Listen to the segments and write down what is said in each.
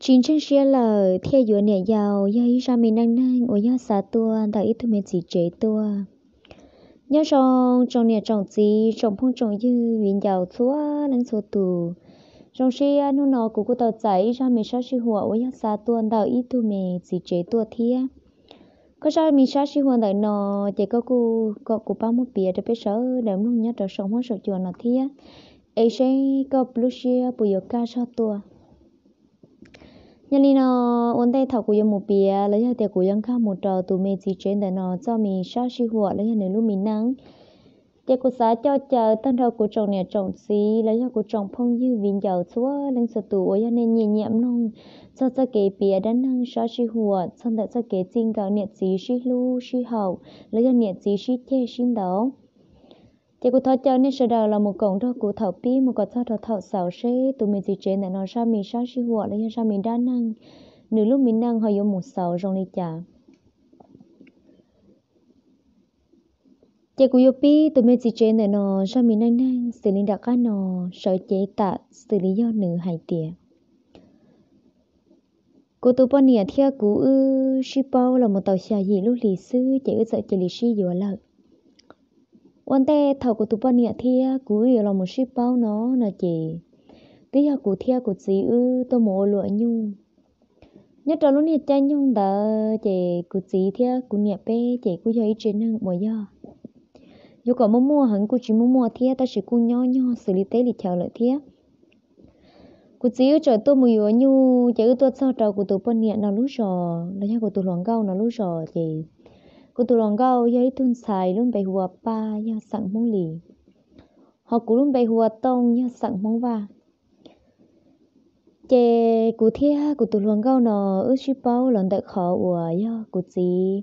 Tsis ntseeg siab lawm thiaj yuav niam yau yog ib zaj me neej neeg uas yog xa tuaj ntawm ib tug me txiv tsev tuaj. Nyob zoo tsoom niam tsoom txiv, tsoom phooj tsoom ywg, viv ncaus txhua leej txhua tus. Zoo siab hnub no kuv kuj tau txais ib zaj me sab sij huam uas yog xa tuaj ntawm ib tug me txiv tsev tuaj thiab. Koj zaj me sab sij huam ntawm no ces koj kuj kom kuv pab muab piav rau peb sawv daws mloog nyob rau saum huab saum cua no thiab, es seb koj lub siab puas yuav kaj zog tuaj. Yog li no, ua ntej thaum kuv yuav mus piav los yog tias kuv yuav nkag mus rau tus me txiv tsev ntawm no txoj me sab sij huam los yog nws lub me neej, ces kuv xav coj caw tag nrho kuv tsoom niam tsoom txiv los yog kuv tsoom phooj ywg viv ncaus txhua leej txhua tus uas yog nej nyiam nyiam mloog txog txoj kev piav dab neeg sab sij huam txog ntawm txoj kev txij nkawm niam txiv sib hlub sib haum los yog niam txiv sib ceg sib ntaus. Ces kuv thov caw nej sawv daws los mus koom nrog kuv thaum pib mus kom txog rau thaum xaus seb tus me txiv tsev ntawm no zaj me sab sij huam los yog zaj me dab neeg, nws lub me neej ho yuav mus xaus zoo li cas. Ces kuv yuav pib tus me txiv tsev ntawm no zaj me neej neeg xws li nram qab no, sawv cev tam xws li yog nws hais tias, kuv tus poj niam thiab kuv wb sib paub los mus tau xya yim lub hlis xwb ces wb txawm cia li sib yuav lawm. Ua ntej thaum kuv tus poj niam thiab kuv wb yuav los mus sib paub no, no ces twb yog kuv thiab kuv txiv wb tuaj mus ua luam nyuj. Nyob rau lub niag caij nyoog ntawd ces kuv txiv thiab kuv niam peb ces kuj yog ib tsev neeg uas yog yuav kom muaj muaj heev kuj tsis muaj muaj thiab, tab sis kuj nyob nyog xws li teb li chaw lawm thiab. Kuv txiv wb txawm tuaj mus yuav nyuj ces wb tuaj txog rau kuv tus poj niam no lub zos los yog kuv tus hluas nkauj no lub zos ces kuv tus hluas nkauj yog ib tug ntxhais lub npe hu ua Paj, yog xeem Hmoob Lis, ho kuv lub npe hu ua Tooj, yog xeem Hmoob Vaj. Ces kuv thiab kuv tus hluas nkauj no wb sib paub los ntawm qhov uas yog kuv txiv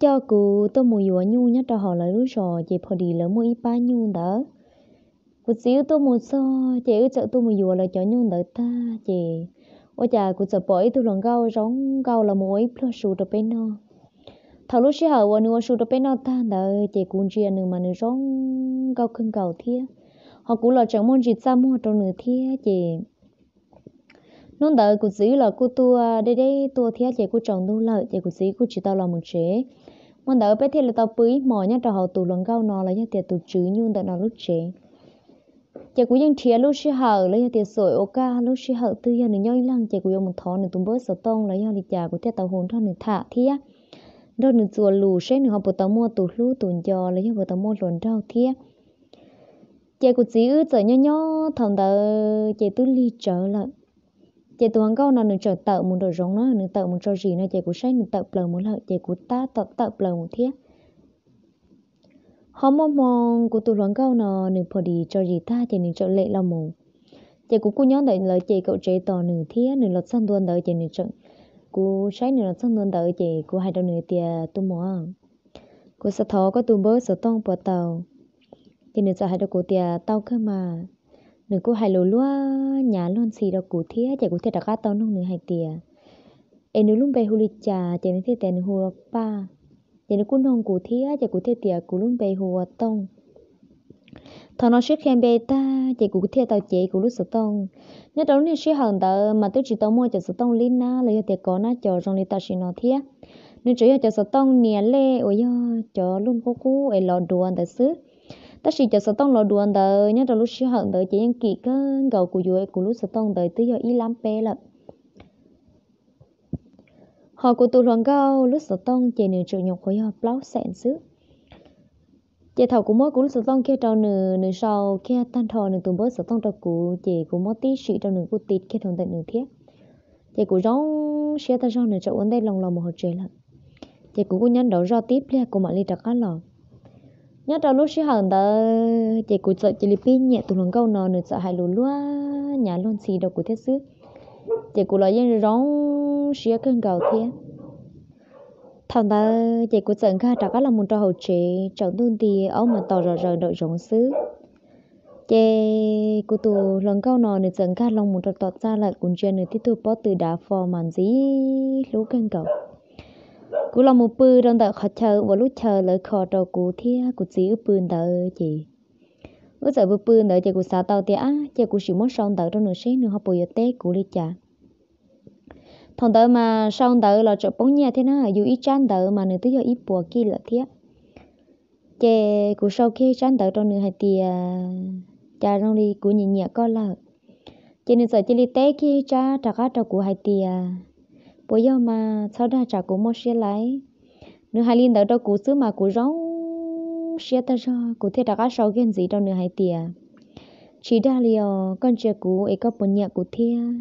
coj kuv tuaj mus yuav nyuj nyob rau hauv lawv lub zos ces pho dis lawv muaj ib pab nyuj ntawd. Kuv txiv wb tuaj mus txog ces wb txawm tuaj mus yuav lawv cov nyuj ntawd tag ces ua cas kuv txawm pom ib tug hluas nkauj zoo nkauj los mus ua ib pluag su rau peb noj. Thaum lub sij hawm uas nws ua su rau peb noj tag ntawd ces kuv ntsia nws mas nws zoo nkauj kawg nkaus thiab, ho kuv los tseem muaj ntsis txaj muag rau nws thiab ces hnub ntawd kuv txiv los kuj tuaj deb deb tuaj thiab ces kuj tsaus ntuj lawm ces kuv txiv kuj tsis tau los mus tsev. Hmo ntawd peb thiaj li tau pw ib hmos nyob rau hauv tus hluas nkauj no los yog tias tus tswv nyuj ntawm no lub tsev. Ces kuv yeej nrhiav lub sij hawm los yog tias xuam ua kaj lub sij hawm twg yog nws nyob ib leeg ces kuv yuav mus thov nws tus npawb xov tooj los yog li cas kuv thiaj tau hu nrog nws tham thiab nrog nws txuas lus seb nws ho puas tau muaj tus hlub tus nco los yog puas tau muaj hluas nraug thiab. Ces kuv txiv wb txawm nyob nyob thaum ntawd ces twb lig tsawv lawm. Ces tus hluas nkauj no nws txawm tawm mus nraum zoov na, nws tawm mus tso zis no ces kuv saib nws tawm plaws mus lawm ces kuv tab tom tawm plaws mus thiab. Ho muaj hmoo kuv tus hluas nkauj no nws pho dis tso zis tag ces nws txawm lem los mus. Ces kuv kuj nyob ntawm lawv ces kaum tsev tos nws thiab nws los txog ntua ntawd ces nws txawm, kuv saib nws los txog ntua ntawd ces kuv hais rau nws tias, tus muam, kuv xav thov koj tus npawb xov tooj puas tau? Ces nws txawm hais rau kuv tias tau kawg mas. Nws kuj hais lus luag nyav luag ntxhi rau kuv thiab ces kuv thiaj rov qab tau noog nws hais tias es nws lub npe hu li cas, ces nws thiaj tias nws hu ua Paj. Ces nws kuj noog kuv thiab ces kuv thiaj tias kuv lub npe hu ua Tooj. Thaum no sib qhia npe tag ces kuv thiaj tau cev kuv lub xov tooj. Nyob rau lub niag sij hawm ntawd mas twb tsis tau muaj cov xov tooj lib nab los yog tias kov nab cov zoo li tam sim no thiab. Nws tseem yog cov xov tooj nias lej uas yog cov lub qub qub es los duav ntawd xwb. Tab sis cov xov tooj los duav ntawd nyob rau lub sij hawm ntawd ces yeej kim kawg nkaus, kuv yuav kuv lub xov tooj ntawd twb yog ib lab peb lawm. Ho kuv tus hluas nkauj lub xov tooj ces nws tseem nyuam qhuav yog plaub xees xwb. Ces thaum kuv muab kuv lub xov tooj kiag rau nws, nws sau kiag tag nrho nws tus npawb xov tooj rau kuv ces kuv muab tib sim rau nws kuj ti kiag rau ntawm nws thiab. Ces kuv zoo siab tag zog nws txawm ua ntej loo los mus hauv tsev lawm. Ces kuv kuj nyob nraud zoj tib pliag kuv mam li rov qab los. Nyob rau lub sij hawm ntawd ces kuv txawm cia li pib nyiam tus hluas nkauj no, nws txawm hais lus luag nyav luag ntxhi rau kuv thiab xwb. Ces kuv los yeej zoo siab kawg nkaus thiab. Thaum ntawd ces kuv txawm nkag rov qab los mus rau hauv tsev, tsaus ntuj nti, aub mas tos zom zaws nraum zoov xwb. Ces kuv tus hluas nkauj no nws txawm nkag loo mus rau tom txaj lawm, kuv ntsia nws tib tug pob tw dav fo mas ntxim hlub kawg nkaus. Kuv los mus pw rau ntawm qhov chaw uas lub chaw lawv kho rau kuv thiab kuv txiv wb pw ntawd ces Wb txawm pw pw ntawd ces kuv xav tau tias, ab, ces kuv sim muab sau ntawv rau nws seb nws ho puas yuav teb kuv li cas. Thaum ntawd mas sau ntawv los tseem poob nyiaj thiab na, yus ib tsab ntawv mas nws twb yog ib puas kij lawm thiab. Ces kuv sau kiag tsab ntawv rau nws hais tias, cas zoo li kuv nyiam nyiam koj lawm. Ces nws txawm cia li teb kiag ib tsab rov qab rau kuv hais tias, puas yog mas, txhob dag tsam kuv muaj siab laiv. Nws hais li ntawd rau kuv xwb mas kuv zoo siab tag zog, kuv thiaj rov qab sau kiag ntxiv rau nws hais tias, tsis dag li os, koj ntsia kuv es koj puas nyiam kuv thiab?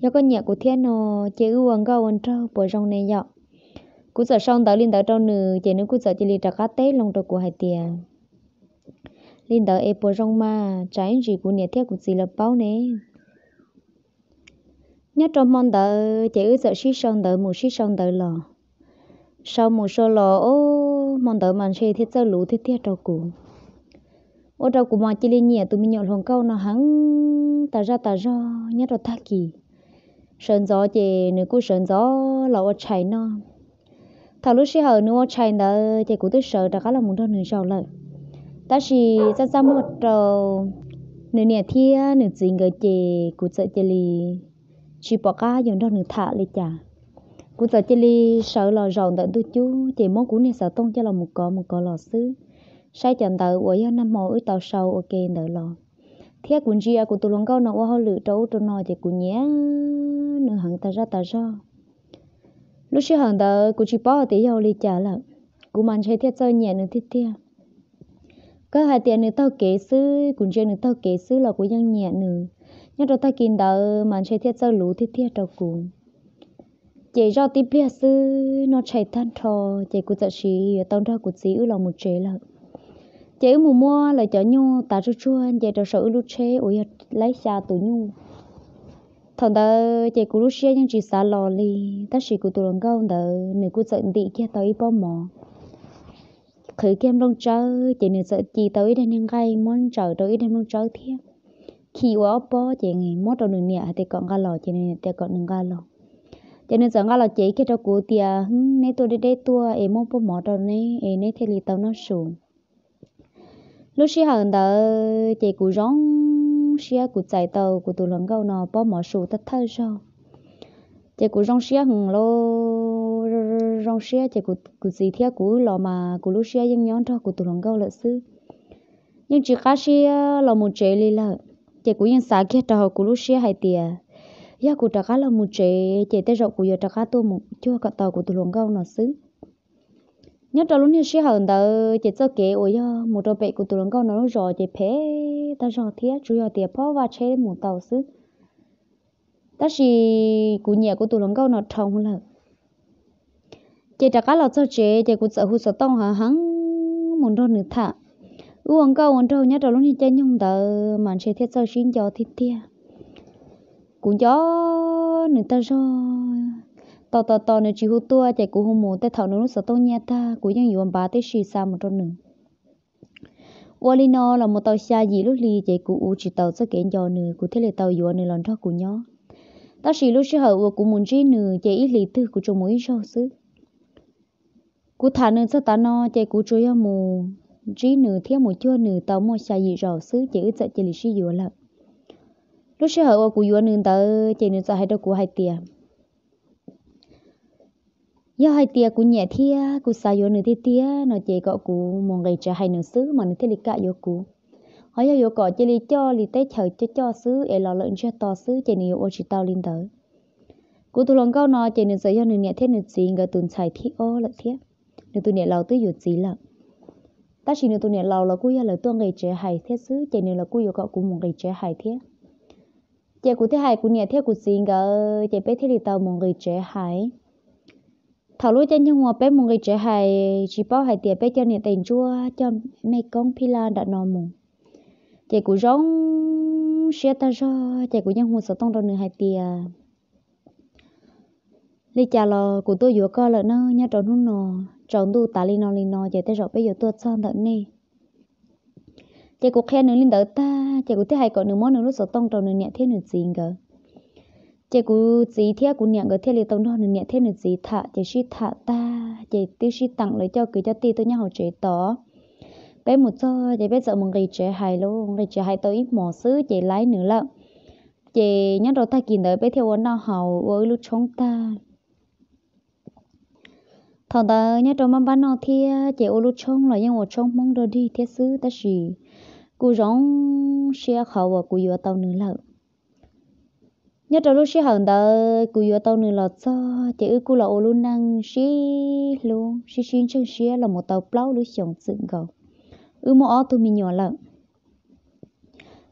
Yog koj nyiam kuv thiab no ces wb ua nkauj ua nraug puas zoo ne yom? Kuv txawm sau ntawv li ntawd rau nws ces nws kuj txawm cia li rov qab teb loo rau kuv hais tias, li ntawd es puas zoo mas, tsam ib ntsis kuv niam thiab kuv txiv lawv paub ne. Nyob rau hmo ntawd ces wb txawm sib sau ntawv mus sib sau ntawv los. Sau mus sau los, o, hmo ntawd mas ntshe thiaj txawj luv tiag tiag rau kuv. Ua rau kuv mas cia li nyiam tus me nyuam hluas nkauj no heev tas zaj tas zog nyob rau tag kis. Sawv ntxov ces nws kuj sawv ntxov los ua tshais noj. Thaum lub sij hawm nws ua tshais ntawd ces kuv twb sawv rov qab los mus nrog nws zaum lawm. Tab sis txaj txaj muag rau nws niam thiab nws txiv nkawd ces kuv txawm cia li tsis pom qab yuav nrog nws tham li cas. Kuv txawm cia li sawv los zaum ntawm ntug cub ces muab kuv niag xov tooj coj los mus kov mus kov los xwb, saib cov ntawv uas yog nag hmo wb tau sau ua ke ntawd los. Thiab kuv ntsia kuv tus hluas nkauj no ua hauj lwm rau ub rau no ces kuv nyiam nws heev tas zaj tas zog. Lub sij hawm ntawd kuv tsis paub hais tias yog li cas lawm, kuv mas ntshe thiaj txawj nyiam nws tiag tiag. Kawg hais tias nws taug kev xwb, kuv ntsia nws taug kev xwb los kuv yeej nyiam nws. Nyob rau tag kis ntawd mas ntshe thiaj txawj luv tiag tiag rau kuv. Ces zoj tib pliag xwb noj tshais tag nrho, ces kuv txawm siv yuav tau nrog kuv txiv wb los mus tsev lawm. Ces wb mus muab lawv cov nyuj tav tsuag tsuag nce rau saum wb lub tsheb uas yog laib xya tus nyuj. Thaum ntawd ces kuv lub siab yeej tsis xav los li, tab sis kuv tus hluas nkauj ntawd nws kuj txawm ntim kiag tau ib pob mov, qhwv kiag nplooj tsawb, ces nws txawm ci tau ib daig niag nqaij muab ntsaws rau ib daig nplooj tsawb thiab khi ua ob pob, ces muab rau nws niam hais tias kom nqa los, ces nws niam tias kom nws nqa los. Ces nws txawm nqa los cev kiag rau kuv tias, neb tuaj deb deb tuaj es muab pob mov rau neb es neb thiaj li tau noj su. Lub sij hawm ntawd ces kuv zoo siab kuv txais tau kuv tus hluas nkauj no pob mov su thawj thawj zaug. Ces kuv zoo siab heev los zoo siab, ces kuv txiv thiab kuv wb los mas kuv lub siab yeej nyob nrog kuv tus hluas nkauj lawm xwb, yeej tsis qab siab los mus tsev li lawm. Ces kuv yeej xav kiag rau hauv kuv lub siab hais tias, yog kuv rov qab los mus tsev ces tej zaum kuv yuav rov qab tuaj mus cuag kom tau kuv tus hluas nkauj no xwb. Nyob rau lub niag sij hawm ntawd ces txoj kev uas yog mus rau pem kuv tus hluas nkauj no lub zos ces phem tag zog thiab, tsuas yog tias phob vaj tsheb mus tau xwb. Tab sis kuv nyiam kuv tus hluas nkauj no dhau lawm. Ces rov qab los txog tsev ces kuv txawm hu xov tooj heev heev mus nrog nws tham. Wb ua nkauj ua nraug nyob rau lub niag caij nyoog ntawd mas ntshe thiaj txawj sib nco tiag tiag. Kuv nco nws tag zog, tos tos tos nws tsis hu tuaj ces kuv hu mus, tej thaum nws lub xov tooj nyiaj tag kuv yeej yuav npav tib si xa mus rau nws. Ua li no los mus tau xya yim lub hli ces kuv ua tsis taus txoj kev nco nws, kuv thiaj li tau yuav nws los nrog kuv nyob. Tab sis lub sij hawm uas kuv mus ntsib nws ces ib hlis twg kuv tsuas mus ib zaug xwb. Kuv tham nws txog tav no ces kuv tsuas yog mus ntsib nws thiab mus cuag nws tau muaj xya yim zaus xwb ces wb txawm cia li sib yuav lawm. Lub sij hawm uas kuv yuav nws ntawd ces nws txawm hais rau kuv hais tias, yog hais tias kuv nyiam thiab kuv xav yuav nws tiag tiag no ces kom kuv mus nqis tsev hais nws xwb mas nws thiaj li kam yuav kuv. Ho yog yuav kom cia li coj li teb chaws coj coj xwb es los lawm ntsiag to xwb ces nws yuav ua tsis tau li ntawd. Kuv tus hluas nkauj no ces nws txawm yog nws niam thiab nws txiv nkawd tus ntxhais thib ob lawm thiab. Nws tus niam laus twb yuav txiv lawm, tab sis nws tus niam laus los kuj yog lawv tuaj nqis tsev hais thiab xwb ces nws los kuj yuav kom kuv mus nqis tsev hais thiab. Ces kuv thiaj hais kuv niam thiab kuv txiv nkawd ces peb thiaj li tau mus nqis tsev hais. Thaum lub caij nyoog uas peb mus nqis tsev hais tsis paub hais tias peb coj niam tais ntsuab coj mej koob phij laj nram no mus, ces kuv zoo siab tag zog ces kuv yeej hu xov tooj rau nws hais tias, li cas los kuv tuaj yuav koj lawm na, nyob rau hnub no tsaus ntuj tas li no li no ces tej zaum peb yuav tuaj txog ntawm nej. Ces kuv qhia nws li ntawd tag ces kuv thiaj hais kom nws muab nws lub xov tooj rau nws niam thiab nws txiv nkawd. Ces kuv txiv thiab kuv niam nkawd thiaj li tau nrog nws niam thiab nws txiv tham ces sib tham tag ces twb sib teem lawv coj kwv coj tij tuaj nyob hauv tsev tos. Peb mus txog ces peb txawm mus nqis tsev hais lauj, nqis tsev hais tau ib hmos xwb ces laib nws lawm. Ces nyob rau tag kis ntawd peb thiaj ua noj haus ua wb lub tshoob tag. Thaum ntawd nyob rau maj npab noj thiab ces ua lub tshoob los yeej ua tshoob Hmoob dog dig thiab xwb, tab sis kuv zoo siab qhov uas kuv yuav tau nws lawm. Nyob rau lub sij hawm ntawd kuv yuav tau nws los txog ces wb kuj los ua lub neej sib hlub sib sib ntseeg siab los mus tau plaub lub xyoos txwm nkaus. Wb muaj ob tug me nyuam lawm.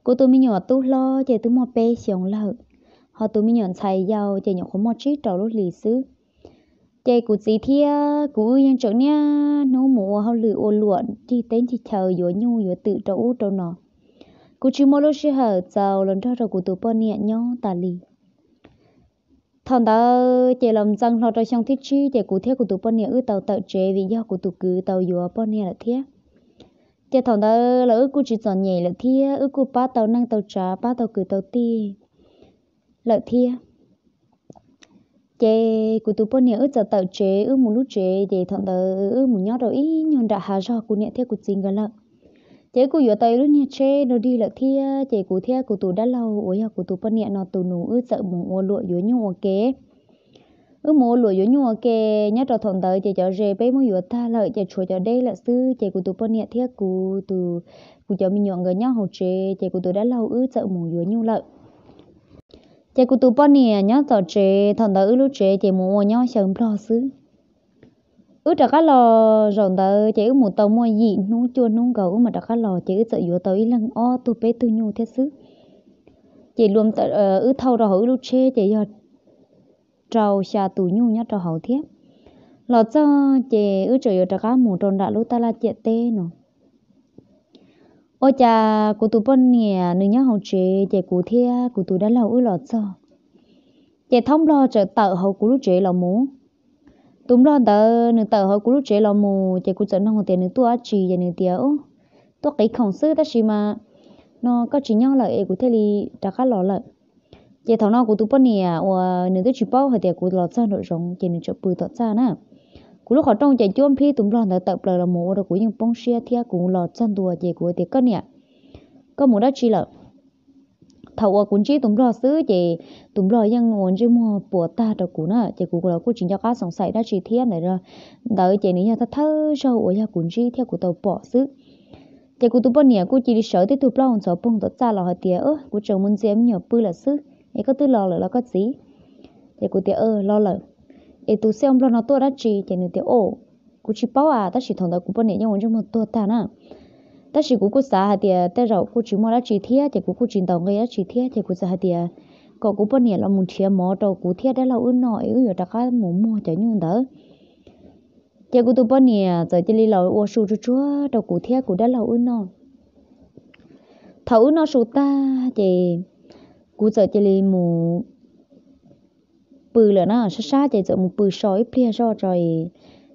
Kuv tus me nyuam tub hlob ces twb muaj peb xyoos lawm, ho tus me nyuam ntxhais yau ces nyuam qhuav muaj tsib rau lub hlis xwb. Ces kuv txiv thiab kuv wb yeej tseem niaj hnub mus ua hauj lwm ua luam ncig teb ncig chaw yuav nyuj yuav twm rau ub rau no. Kuv tsis muaj lub sij hawm txaus los nrog rau kuv tus poj niam nyob tas li. Thaum ntawd ces los ntxees hlo rau xyoo thib tsib ces kuv thiab kuv tus poj niam wb tau tawm tsev vim yog kuv tus kwv tau yuav poj niam lawm thiab. Ces thaum ntawd los wb kuj tsis txom nyem lawm thiab, wb kuj pab tau neej tau tsav, pab tau kwv tau tij lawm thiab. Ces kuv tus poj niam wb txawm tawm tsev wb mus lub tsev, ces thaum ntawd wb mus nyob rau ib nyuag nram hav zog kuv niam thiab kuv txiv nkawd lawm. Ces wb kuj yuav tau ib lub niag tsheb dog dig lawm thiab, ces kuv thiab kuv tus dab laug uas yog kuv tus poj niam no tus nus wb txawm mus ua luam yuav nyuj ua ke. Wb mus ua luam yuav nyuj ua ke, nyob rau thaum ntawd ces cov ze peb muab yuav tag lawm ces tshuav cov deb lawm xwb, ces kuv tus poj niam thiab kuv tus, kuv cov me nyuam nkawd nyob hauv tsev, ces kuv tus dab laug wb txawm mus yuav nyuj lawm. Ces kuv tus poj niam nyob tom tsev, thaum ntawd wb lub tsev ces mus ua nyob xyaw nplog xwb. Wb rov qab los zaum ntawd ces wb mus tau muaj yim hnub cuaj hnub nkaus wb mam rov qab los, ces wb txawm yuav tau ib leeg ob tug peb tug nyuj thiab xwb. Ces wb thauj rau hauv wb lub tsheb ces yog rau xya tus nyuj nyob rau hauv thiab. Los txog ces wb tseem yuav rov qab mus rau nram lub taj laj ciam teb no. Ua cas kuv tus poj niam nws nyob hauv tsev, ces kuv thiab kuv tus dab laug wb los txog, ces thaub nplog txawm tawm hauv kuv lub tsev los mus. Tus nplog ntawd nws tawm hauv kuv lub tsev los mus, ces kuv txawm nug tias nws tuaj dab tsi, ces nws tias tuaj qiv khoom xwb, tab sis mas no koj tsis nyob lawm es kuv thiaj li rov qab los lawm. Ces thaum no kuv tus poj niam uas nws twb tsis paub hais tias kuv los txog nraum zoov, ces nws tseem pw tom txaj na. Kuv lub qhov rooj ces cuab nplhib tus nplog ntawd tawm plaws los mus ua rau kuv yeej poob siab thiab kuv los txog ntua ces kuv tias koj niam, koj mus dab tsi lawm? Thaum uas kuv ntsib tus nplog xwb ces tus nplog yeej ua ntsej muag puas tag rau kuv na, ces kuv los kuj tsis nco qab xoom xaim dab tsi thiab ntawd. Ntawd ces nws yog thawj thawj zaug uas yog kuv ntsib thiab kuv tau pom xwb. Ces kuv tus poj niam kuj cia li sawv tib tug plaub ntxhov poog tom txaj los hais tias kuv tseem mus ntxias me nyuam pw lawm xwb, es koj twb los lawm los koj txiv? Ces kuv tias los lawm. Es tus xiaj nplog no tuaj dab tsi? Ces nws tias kuv tsis paub a, tab sis thaum ntawd kuv poj niam yeej ua ntsej muag tuag tag na. Tab sis kuv kuj xav hais tias tej zaum kuj tsis muaj dab tsi thiab, ces kuv kuj tsis ntaus nqi dab tsi thiab, ces kuv txawm hais tias kom kuv poj niam los mus nrhiav mov rau kuv thiab dab laug wb noj es wb yuav rov qab mus muag cov nyuj ntawd. Ces kuv tus poj niam txawm cia li los ua su tsuag tsuag rau kuv thiab kuv dab laug wb noj. Thaum wb noj su tag ces kuv txawm cia li mus pw lawm na, sab sab ces txawm mus pw so ib pliag zoj tso,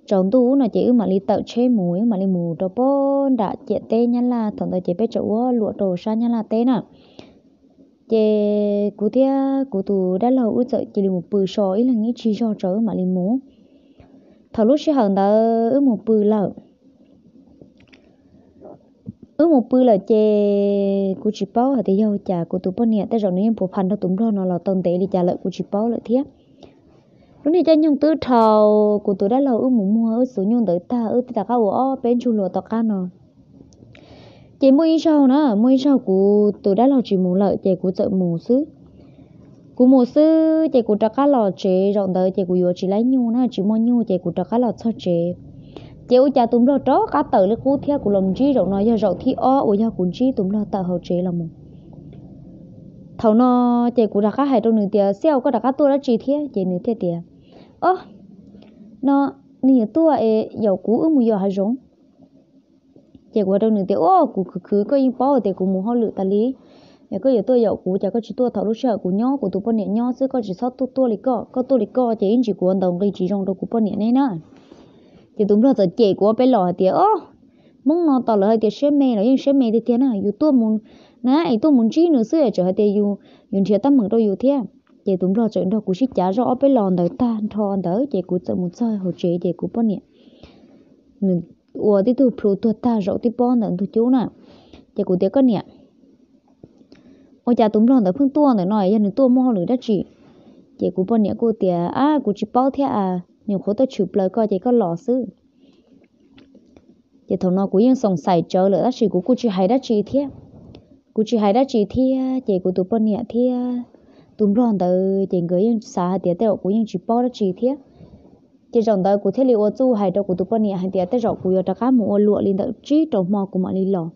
tsaus ntuj no ces wb mam li tawm tsheb mus, wb mam li mus rau pob nram ciam teb Nyab Laj, thaum ntawd ces peb tseem ua luam rau sab Nyab Laj teb na. Ces kuv thiab kuv tus dab laug wb txawm cia li mus pw so ib leeg ib tsig zog tso wb mam li mus. Thaum lub sij hawm ntawd wb mus pw lawm. Wb mus pw lawm ces kuv tsis paub hais tias yog cas kuv tus poj niam tej zaum nws yeej puas phas nrog tus nplog no los tau ntev li cas lawm kuv tsis paub lawm thiab. Lub niag caij nyoog twb dhau, kuv tus dab laug wb mus muag wb xuv nyuj ntawd tag wb thiaj rov qab ua ob peb ntsug luam tom qab no. Ces muaj ib zaug na, muaj ib zaug kuv tus dab laug tsis mus lawm ces kuv txawm mus xwb. Kuv mus xwb ces kuv rov qab los tsev, zaum ntawd ces kuv yuav tsis laib nyuj na, tsis muaj nyuj ces kuv rov qab los txog tsev. Ces ua cas tus nplog rov qab tawm li qub thiab, kuv los ntsib zaum no yog zaum thib ob uas yog kuv ntsib tus nplog tawm hauv tsev los mus. Thaum no ces kuv rov qab hais rau nws tias, xiab, koj rov qab tuaj dab tsi thiab? Ces nws thiaj tias, o, no, nws yuav tuaj es yaum kuv wb mus yos hav zoov. Ces kuv hais rau nws tias, o, kuv khwv khwv, koj yeej paub tias kuv mus hauj lwm tas li, es koj yuav tuaj yaum kuv, cas koj tsis tuaj thaum lub sij hawm kuv nyob kuv tus poj niam nyob xwb, koj tsis txhob tuaj tuaj li koj, koj tuaj li koj ces ib ntsis kuv ua ntaus nqi tsis zoo rau kuv poj niam neb na. Ces tus nplog txawm cem kuv ob peb los hais tias, o, Hmoob no tos lawv hais tias siab me los yeej siab me tiag tiag na, yus tuaj mus na es tuaj mus ntsib nws xwb es tseem hais tias yus nrhiav teeb meem rau yus thiab. Ces tus nplog tseem nrog kuv sib cav zoj ob peb los ntawd tag nrho ntawd ces kuv txawm mus txog hauv tsev ces kuv poj niam nws ua tib tug plhu tuag tag zaum tib pob ntawm ntug cub na. Ces kuv tias, koj niam, ua cas tus nplog ntawd pheej tuaj ntawm no, yog nws tuaj muaj hauj lwm dab tsi? Ces kuv poj niam kuj tias, ab, kuv tsis paub thiab a, nws qhuav tuaj tshwm plaws koj ces koj los xwb. Ces thaum no kuv yeej xoom xaim tsawv lawm tab sis kuv kuj tsis hais dab tsi thiab. Kuv tsis hais dab tsi thiab ces kuv tus poj niam thiab tus nplog ntawd ces nkawd yeej xav hais tias tej zaum kuv yeej tsis paub dab tsi thiab. Ces zaum ntawd kuv thiaj li ua txuj hais rau kuv tus poj niam hais tias tej zaum kuv yuav rov qab mus ua luam li ntawm tsib rau hmo kuv mam li los.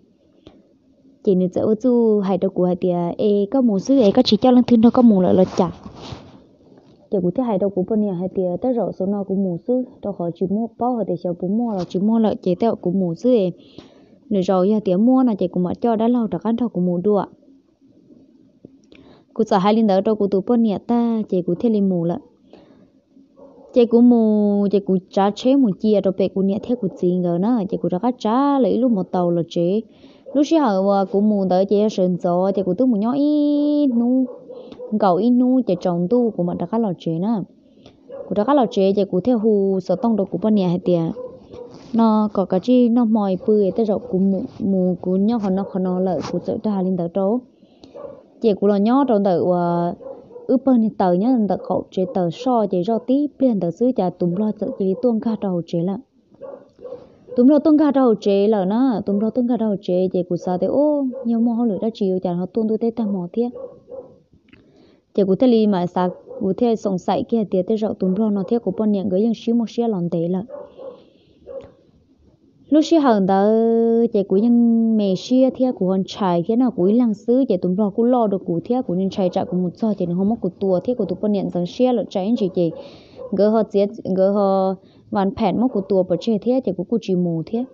Ces nws txawm ua txuj hais rau kuv hais tias, es koj mus xwb es koj tsis coj leej twg nrog koj mus lawm los cas? Ces kuv thiaj hais rau kuv poj niam hais tias tej zaum xub no kuv mus xwb rau qhov tsis muaj paub hais tias xyov puas muaj los tsis muaj lawm ces tej zaum kuv mus xwb es lwm zaus yog tias muaj no ces kuv mam coj dab laug rov qab nrog kuv mus dua. Kuv txawm hais li ntawd rau kuv tus poj niam tag ces kuv thiaj li mus lawm. Ces kuv mus ces kuv tsav tsheb mus cia rau pem kuv niam thiab kuv txiv nkawd na, ces kuv rov qab tsav lawm ib lub mos taus los tsev. Lub sij hawm uas kuv mus ntawd ces yog sawv ntxov ces kuv twb mus nyob ib hnub, nkaum ib hnub ces tsaus ntuj kuv mam rov qab los tsev na. Kuv rov qab los tsev ces kuv thiaj hu xov tooj rau kuv poj niam hais tias, no kom kav tsij noj hmo pw, tej zaum kuv mus kuv nyob qhov no qhov no lawm, kuv txawm dag li ntawd rau. Ces kuv los nyob rau ntawm uas wb pawg niag taws nyob ntawm qaum tsev taws soj ces zoj tib pliag ntawd xwb cas tus nplog txawm cia li tuaj nkag rau hauv tsev lawm. Tus nplog tuaj nkag rau hauv tsev lawm na, tus nplog tuaj nkag rau hauv tsev ces kuv xav tias, ub, yog muaj hauj lwm dab tsi ua cas ho tuaj ntuj teb tag hmo thiab. Ces kuv thiaj li mam xav, kuv thiaj xoom xaim kiag tias tej zaum tus nplog no thiab kuv poj niam nkawd yeej sib muaj siab los ntev lawm. Lub sij hawm ntawd ces kuv yeej me siab thiab kuv ho ntshai thiab no, kuv ib leeg xwb ces tus nplog kuj loj dua kuv thiab kuv ntshai tsam kuv mus txog ces nws ho muab kuv tua thiab kuv tus poj niam ntxeev siab lawm tsam ib ntsis ces nkawd ho txiav, nkawd ho vas phem muab kuv tua pov tseg thiab ces kuv kuj tsis mus thiab.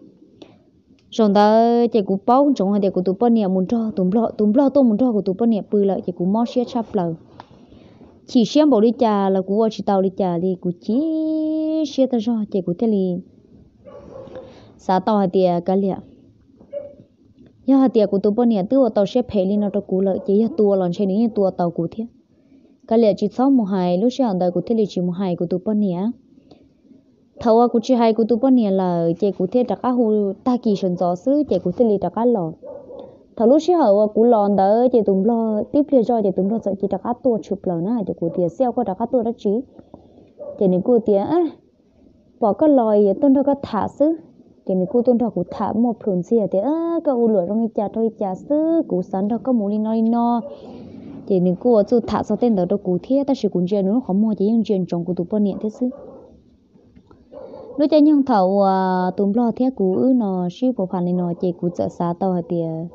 Zaum ntawd ces kuv paub ntsoov hais tias kuv tus poj niam mus nrog tus nplog, tus nplog tuaj mus nrog kuv tus poj niam pw lawm ces kuv mob siab tshaj plaws. Chim siab npaum li cas los kuv ua tsis tau li cas li, kuv chim siab tag zog ces kuv thiaj li xav tau hais tias kav liam, yog hais tias kuv tus poj niam twb ua tau siab phem li no rau kuv lawm ces yog tua los ntshe nws yeej tua tau kuv thiab. Kav liam tsis txhob mus hais, lub sij hawm ntawd kuv thiaj li tsis mus hais kuv tus poj niam. Thaum uas kuv tsis hais kuv tus poj niam lawm ces kuv thiaj rov qab hu tag kis sawv ntxov xwb ces kuv thiaj li rov qab los. Thaum lub sij hawm uas kuv los ntawd ces tus nplog tib pliag zoj ces tus nplog txawm cia rov qab tuaj tshwm plaws na, ces kuv tias xiab koj rov qab tuaj dab tsi? Ces nws kuj tias pom koj los yuav tuaj nrog koj tham xwb. Ces nws kuj tuaj nrog kuv tham muaj plhus ntxiag tias koj ua luam zoo li cas rau li cas xwb, kuv xav nrog koj mus li no li no. Ces nws kuj ua txuj tham txog tej ntawd rau kuv thiab tab sis kuv ntsia nws lub qhov muag ces yeej ntsia ntsoov kuv tus poj niam thiab xwb. Lub caij nyoog thaum uas tus nplog thiab kuv wb no sib puas pham li no ces kuv txawm xav tau hais tias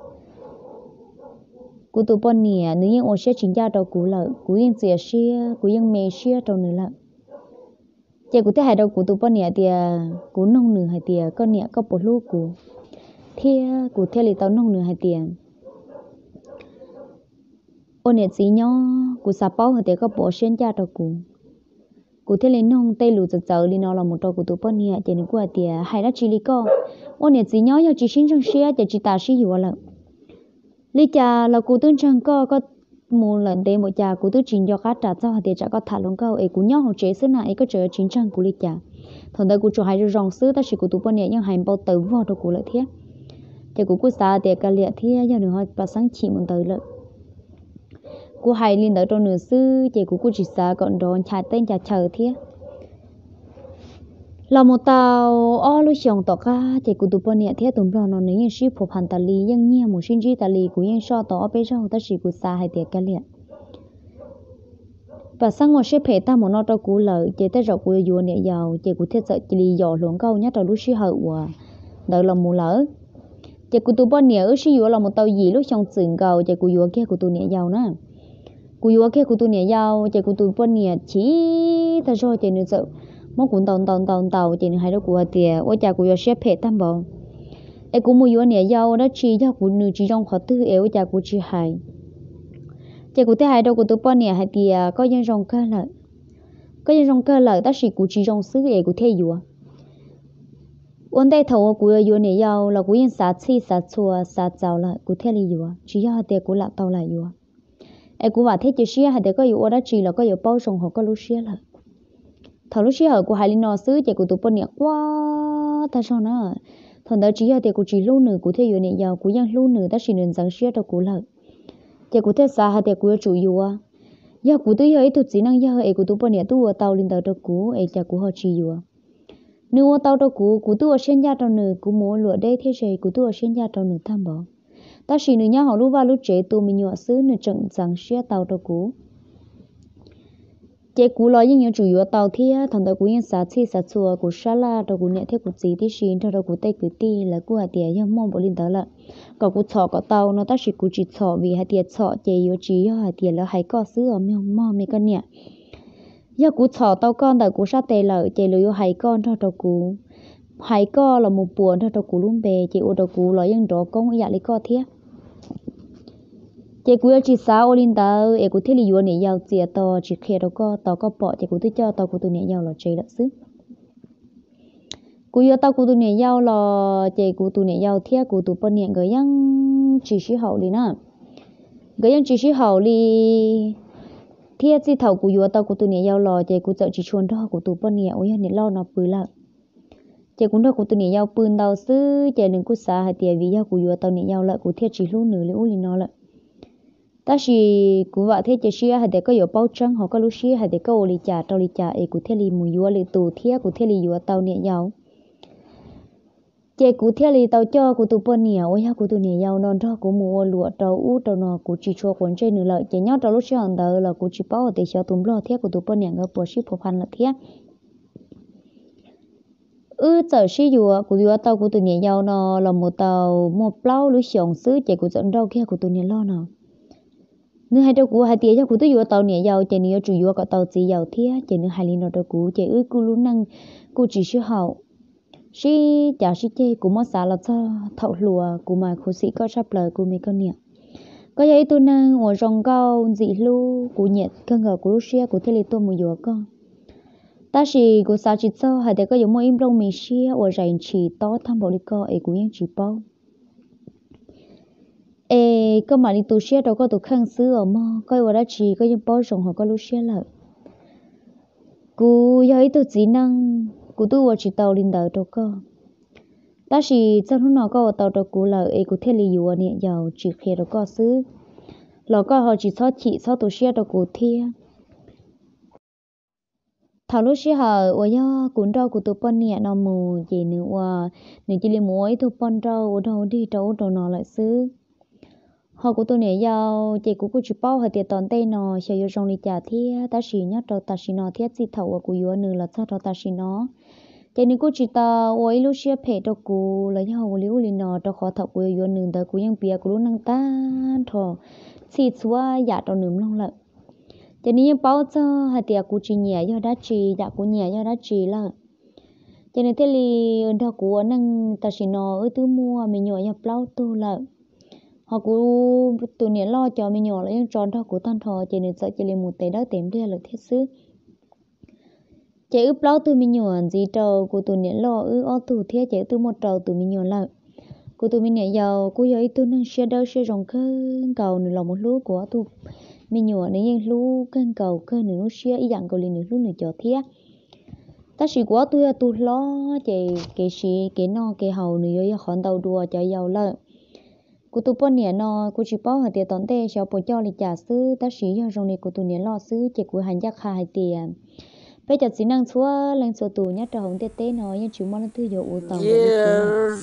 kuv tus poj niam nws yeej ua siab tsis ncaj rau kuv lawm, kuv yeej txias siab, kuv yeej me siab rau nws lawm. Ces kuv thiaj hais rau kuv tus poj niam tias kuv noog nws hais tias koj niam koj puas hlub kuv, thiab kuv thiaj li tau noog nws hais tias ua niam txiv nyob kuv xav paub hais tias koj puas ua siab ncaj rau kuv. Kuv thiaj li noog tej lus txawv txawv li no los mus rau kuv tus poj niam ces nws kuj hais tias hais dab tsi li koj, ua niam txiv nyob yog tsis sib ntseeg siab ces tsis tas sib yuav lawm. Li cas los kuv twb ntseeg koj, koj mus lawm ntev npaum cas kuv twb tsis nco qab ras txog hais tias tsam koj tham hluas nkauj es kuv nyob hauv tsev xwb na es koj tseem yuav tsis ntseeg kuv li cas. Thaum ntawd kuv tsuas hais zoo zoo xwb tab sis kuv tus poj niam yeej hais npau taws vog rau kuv lawm thiab. Ces kuv kuj xav tias kav liam thiab yog nws ho pam xeeb chim mus ntawd lawm. Kuv hais li ntawd rau nws xwb ces kuv kuj tsis xav kom nrov ncha teb ncha chaw thiab. Los mus tau ob lub xyoos tom qab ces kuv tus poj niam thiab tus nplog no nws yeej sib phuas phas tas li, yeej nyiag mus sib ntsib tas li. Kuv yeej soj tau ob peb zaug tab sis kuv xav hais tias kav liam, pam xeeb ua siab phem tag mus no rau kuv lawm ces tej zaum kuv yuav yuav niam yau. Ces kuv thiaj txawm cia li yos hluas nkauj nyob rau lub sij hawm uas ntawd los mus lawm. Ces kuv tus poj niam wb sib yuav los mus tau yim lub xyoo txwm nkaus ces kuv yuav kiag kuv tus niam yau na. Kuv yuav kiag kuv tus niam yau ces kuv tus poj niam chim tag zog ces nws txawm muab kuv ntaus ntaus ntaus ntaus ces nws hais rau kuv hais tias ua cas kuv yuav siab phem tag npaum, es kuv mus yuav niam yau dab tsi, yog kuv nws tsis zoo qhov twg es ua cas kuv tsis hais. Ces kuv thiaj hais rau kuv tus poj niam hais tias koj yeej zoo kawg lawm, koj yeej zoo kawg lawm tab sis kuv tsis zoo xwb es kuv thiaj yuav. Ua ntej thaum uas kuv yuav yuav niam yau los kuv yeej xav txhij xav txhua xav txaus lawm kuv thiaj li yuav, tsis yog hais tias kuv lam tau lam yuav. Es kuv vam thiab cia siab hais tias koj yuav ua dab tsi los koj yuav paub zoo hauv koj lub siab lawm. Thaum lub sij hawm kuv hais li no xwb ces kuv tus poj niam quaj tag zog na. Thaum ntawd tsis yog tias kuv tsis hlub nws kuv thiaj yuav niam yau, kuv yeej hlub nws tab sis nws ntxeev siab rau kuv lawm. Ces kuv thiaj xav hais tias kuv yuav tsum yuav. Yog kuv twb yog ib tug txiv neej yawg es kuv tus poj niam twb ua tau li ntawd rau kuv es cas kuv ho tsis yuav? Nws ua tau rau kuv, kuv twb ua siab ncaj rau nws, kuv mus ua luam deb thiab ze kuv twb ua siab ncaj rau nws tag npaum. Tab sis nws nyob hauv lub vaj lub tsev tu me nyuam xwb nws tseem ntxeev siab tau rau kuv. Ces kuv los yeej yuav tsum yuav tau thiab. Thaum ntawd kuv yeej xav txhij xav txhua, kuv sab laj rau kuv niam thiab kuv txiv tib si nrog rau kuv tej kwv tij, lawv kuj hais tias yog muaj npaum li ntawd lawm kom kuv txhom kom tau no, tab sis kuv tsis txhom vim hais tias txhom ces yuav tsis yog hais tias lawv hais koj xwb os mog me koj niam. Yog kuv txhom tau koj ntawm kuv sab tes lawm ces lawv yuav hais koj nrog rau kuv, hais koj los mus puas nrog rau kuv lub npe ces ua rau kuv los yeej nrov koob ib yam li koj thiab. Ces kuv yuav tsis xav ua li ntawd es kuv thiaj li yuav niam yau txias tos tsis qhia rau koj, tos koj pom ces kuv twb coj tau kuv tus niam yau los tsev lawm xwb. Kuv yuav tau kuv tus niam yau los ces kuv tus niam yau thiab kuv tus poj niam nkawd yeej tsis sib haum li na. Nkawd yeej tsis sib haum li. Thiab txij thaum kuv yuav tau kuv tus niam yau los ces kuv txawm tsis tshua nrog kuv tus poj niam uas yog niam loj no pw lawm. Ces kuv nrog kuv tus niam yau pw ntau xwb ces nws kuj xav hais tias vim yog kuv yuav tau niam yau lawm kuv thiaj tsis hlub nws li ub li no lawm. Tab sis kuv vam thiab cia siab hais tias koj yuav paub tseeb hauv koj lub siab hais tias koj ua li cas rau li cas es kuv thiaj li mus yuav lwm tus thiab kuv thiaj li yuav tau niam yau. Ces kuv thiaj li tau coj kuv tus poj niam uas yog kuv tus niam yau no nrog kuv mus ua luam rau ub rau no, kuv tsis tshua quav ntsej nws lawm. Ces nyob rau lub sij hawm ntawd los kuv tsis paub hais tias xyov tus nplog thiab kuv tus poj niam nkawd puas sib phuv phan lawm thiab. Wb txawm sib yuav, kuv yuav tau kuv tus niam yau no los mus tau muaj plaub lub xyoos xwb ces kuv txawm nrauj kiag kuv tus niam loj no. Nws hais rau kuv hais tias yog kuv twb yuav tau niam yau ces nws yuav tsum yuav kom tau txiv yaus thiab. Ces nws hais li no rau kuv ces wb kuj lub neej kuj tsis sib haum. Sib cav sib ceg, kuv muab xav los txog thaum hluas kuv mas khuv xim koj tshaj plaws kuv me koj niam. Koj yog ib tug neeg uas zoo nkauj ntxim hlub, kuv nyiam kawg nkaus kuv lub siab kuv thiaj li tuaj mus yuav koj. Tab sis kuv xav tsis txog hais tias koj yuav muaj ib nplooj me siab uas zais ntshis tob tag npaum li koj es kuv yeej tsis paub. Es koj mam li tu siab rau koj tus kheej xwb os mog, koj ua dab tsi koj yeej paub zoo hauv koj lub siab lawm. Kuv yog ib tug txiv neej, kuv twb ua tsis tau li ntawd rau koj. Tab sis txog hnub no koj ua tau rau kuv lawm es kuv thiaj li yuav niam yau tsis qhia rau koj xwb, los koj ho tsis txhob chim txhob tu siab rau kuv thiab. Thaum lub sij hawm uas yog kuv nrauj kuv tus poj niam no mus ces nws ua, nws cia li mus ua ib tug poj nrauj ua dog ua dig rau ub rau no lawm xwb. Ho kuv tus niam yau ces kuv kuj tsis paub hais tias tom ntej no xyov yuav zoo li cas thiab, tab sis nyob rau tam sim no thiab txij thaum uas kuv yuav nws los txog rau tam sim no, ces nws kuj tsis tau ua ib lub siab phem rau kuv los yog ua li ub li no, rau qhov thaum kuv yuav yuav nws ntawd kuv yeej piav kuv lub neej tag nrho txhij txhua yam rau nws mloog lawm. Ces nws yeej paub txog hais tias kuv tsis nyiam yog dab tsi, yam kuv nyiam yog dab tsi lawm. Ces nws thiaj li nrog kuv ua neej, tam sim no wb twb muaj me nyuam yog plaub tug lawm. Ho kuv tus niam loj cov me nyuam los yeej tso nrog kuv tag nrho, ces nws txawm cia li mus tes dawb tes npliag lawm thiab xwb. Ces wb plaub tug me nyuam ntxiv rau kuv tus niam loj wb ob tug thiab, ces wb twb muaj rau tus me nyuam lawm. Kuv tus me niam yau kuj yog ib tug neeg siab dawb siab zoo kawg nkaus, nws los mus hlub kuv ob tug me nyuam, nws yeej hlub kawg nkaus kawg nws lub siab ib yam nkaus li nws hlub nws cov thiab. Tab sis kuv ob tug yog tus hlob, ces kev siv kev noj kev haus nws yuav yog qhov ntau dua cov yau lawm. Kuv tus poj niam no kuv tsis paub hais tias tom ntej xyov puas coj li cas xwb, tab sis yog zoo li kuv tus niam loj xwb ces kuv hais ncaj qha hais tias peb cov txiv neej txhua leej txhua tus nyob rau hauv ntiaj teb no yeej tsis muaj leej twg yuav ua tau ntawm li kuv.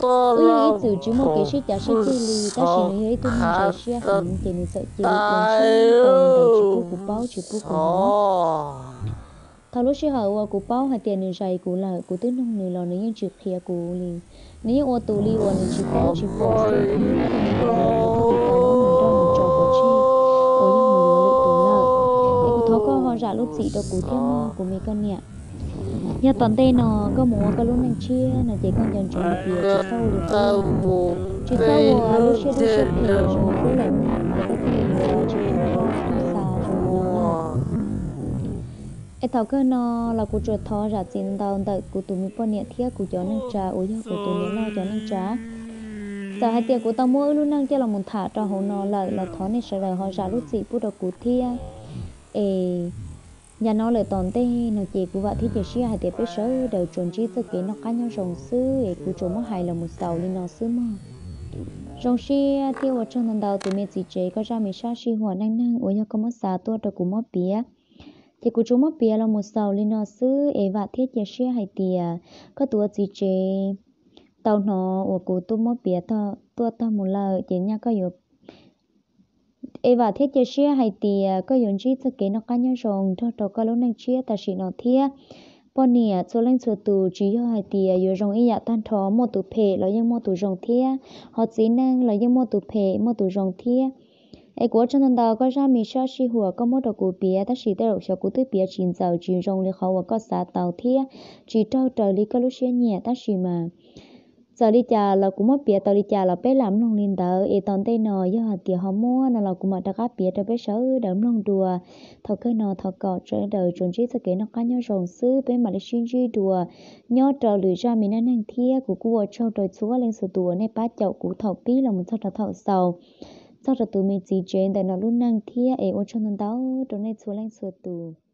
Wb yeej ib txwm tsis muaj kev sib cav sib ceg li, tab sis nws yog ib tug neeg ntse siab heev, ces nws txawm cia li ua tsis tau li ntawd, tsis pub kuv paub tsis pub kuv hnov. Thaum lub sij hawm uas kuv paub hais tias nws zais kuv lawm, kuv twb noog nws los nws yeej tsis qhia kuv li. Nws yeej ua tus li uas nws tsis paub tsis pom xwb, nws tau muab nws nrog nws tso pov tseg uas yog mus yuav lwm tus lawm. Es kuv thov koj ho zam lub txim rau kuv thiab mog kuv me koj niam. Yog tom ntej no koj mus ua koj lub neej tshiab no ces koj nco ntsoov hais tias tsis txhob ua li qub, tsis txhob ua lub siab dub siab phem zoo li qub lawm, ces koj thiaj li yuav tau tsis tau koj txoj kev xav zoo li qub lawm. Es thaum kawg no los kuv tsuas thov zam txim ntau ntawm kuv tus me poj niam thiab kuv cov neej tsa uas yog kuv tus niam loj cov neej tsa. Txawm hais tias kuv tau muab wb lub neej coj los mus tham rau hauv no lawm los thov nej sawv daws ho zam lub txim pub rau kuv thiab. Es Yam no lawm tom ntej no ces kuv vam thiab cia siab hais tias peb sawv daws tsuas ntsib txoj kev noj qab nyob zoo xwb es kuv tsuas muab hais los mus xaus li no xwb mog. Zoo siab thiab ua tsaug ntau ntau tus me txiv tsev koj zaj me sab sij huam neej neeg uas yog koj muab xa tuaj rau kuv muab piav. Ces kuv tsuas muab piav los mus xaus li no xwb es vam thiab cia siab hais tias koj tus ua txiv tsev tau hnov uas kuv tuaj muab piav tuaj tag mus lawm ces nyaj koj yuav es vam thiab cia siab hais tias koj yuav ntsib txoj kev noj qab nyob zoo nrog rau koj lub neej tshiab tam sim no thiab. Poj niam txhua leej txhua tus tsis yog hais tias yuav zoo ib yam tag nrho, muaj tus phem los yeej muaj tus zoo thiab, ho txiv neej los yeej muaj tus phem muaj tus zoo thiab. Es kuv ua tsaug ntau ntau koj zaj me sab sij huam koj muab rau kuv piav, tab sis tej zaum xyov kuv twb piav tsis ntxaws tsis zoo li qhov uas koj xav tau thiab tsis raug raws li koj lub siab nyiam, tab sis mas txawm li cas los kuv muab piav tau li cas los peb lam mloog li ntawd es tom ntej no yog hais tias ho muaj no los kuv mam rov qab piav rau peb sawv daws mloog dua. Thaum kawg no thov kom sawv daws tsuas ntsib txoj kev noj qab nyob zoo xwb, peb mam li sib ntsib dua nyob rau lwm zaj me neej neeg thiab. Kuv kuj ua tsaug rau txhua leej txhua tus uas nej pab caum kuv thaum pib los mus txog rau thaum xaus, txog rau tus me txiv tsev ntawm no lub neej thiab es ua tsaug ntau ntau rau nej txhua leej txhua tus.